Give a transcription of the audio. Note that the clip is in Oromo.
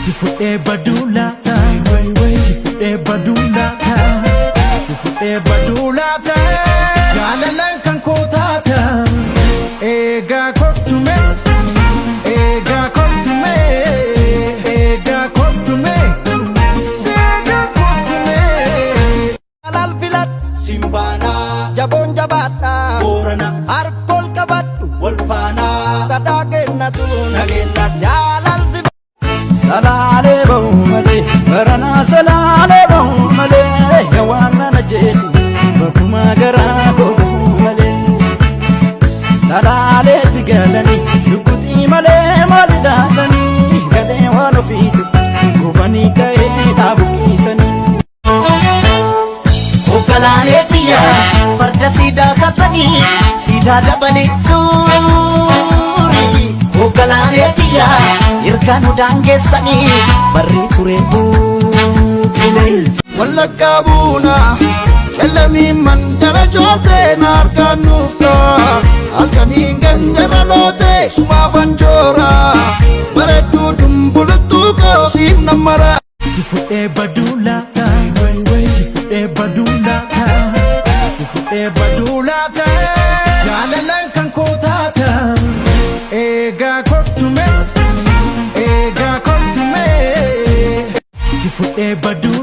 Si fudhee baduu laata? Si fudhee baduu laata? Si fudhee baduu laata? Jaalalaan kan koo taata. Eegaa kottume, eegaa kottume, eegaa kottume, seegaa kottume. Alal filadhu simbaanaa, jaboon jabaadhaa, boorana harkool qabadhu wal faanaa, dhadhaa kennatu nageenya jaalal si. Salaalee ba'u malee, baranaa salaalee ba'u malee, waan nana jeesu bakkuma garaa koo ba'u malee. Salaaleetti galanii shukutii malee maal ilaalanii, galee waan ofiitu gubanii ka'ee dhaabuqiisanii. Hoogganaalee farda siidaa katanii siidaa dabalee suuri. Hoogganaalee hirkaanu daangeessanii barrii ture buukile. Wallaggaa buuna qellamiin mandara jootee na argaan nuufta, halkaniin gandara lootee sumaafan joora, bareedduu dumbuluttuu koo siif nammara. Si fudhee baduu laata? Si fudhee baduu laata? Si fudhee baduu laata? Jaalalaan kan koo taata. Eegaa kottume, eegaa kottume. Si fudhee baduu